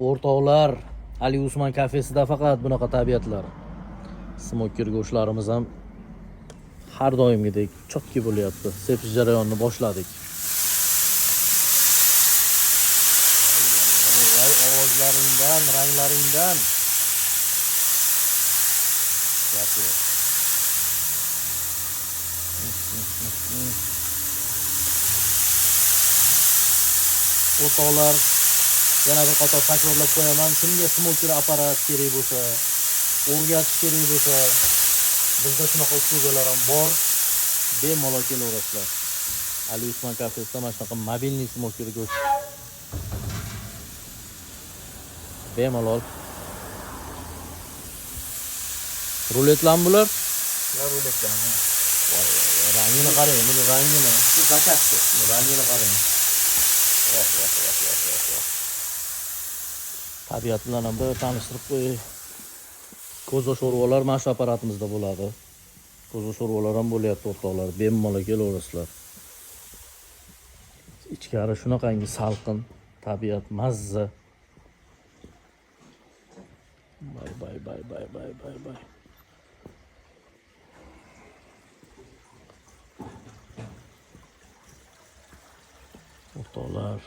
O'rtoqlar, Ali Usmon kafesida faqat bunaqa tabiatlar. Smoker go'shtlarimiz ham har doimgidek chotki bo'lyapti. Sepish jarayonini boshladik. Voy, ovozlaringdan, ranglaringdan. Gap yo'q. O'rtoqlar, yana bir qator takrorlab qo'yaman. Kimga smoker apparat kerak bo'lsa, o'rgatish kerak bo'lsa, bizda shunaqa uslubalar ham bor. Bemalol kelaverasizlar. Ali Usmon kafesida mana shunaqa mobilniy smoker go'sht. Bemalol. Ruletlarmi bular? Bular ruletlar. Ha. Voy, voy, rangini qarang, buni rangini. Bu zakazki. Buni rangini qarang. Voh, voh, voh, voh, voh, voh. Tabiat bilan ham bir tanishtirib qo'yay. Ko'za sho'rvalar mana shu apparatimizda bo'ladi. Ko'za sho'rvalar ham bo'lyapti o'rtoqlar. Bemalol kelaverasizlar. Ichkari shunaqangi salqin, tabiat mazza. Bay bay bay bay bay bay bay. O'rtoqlar.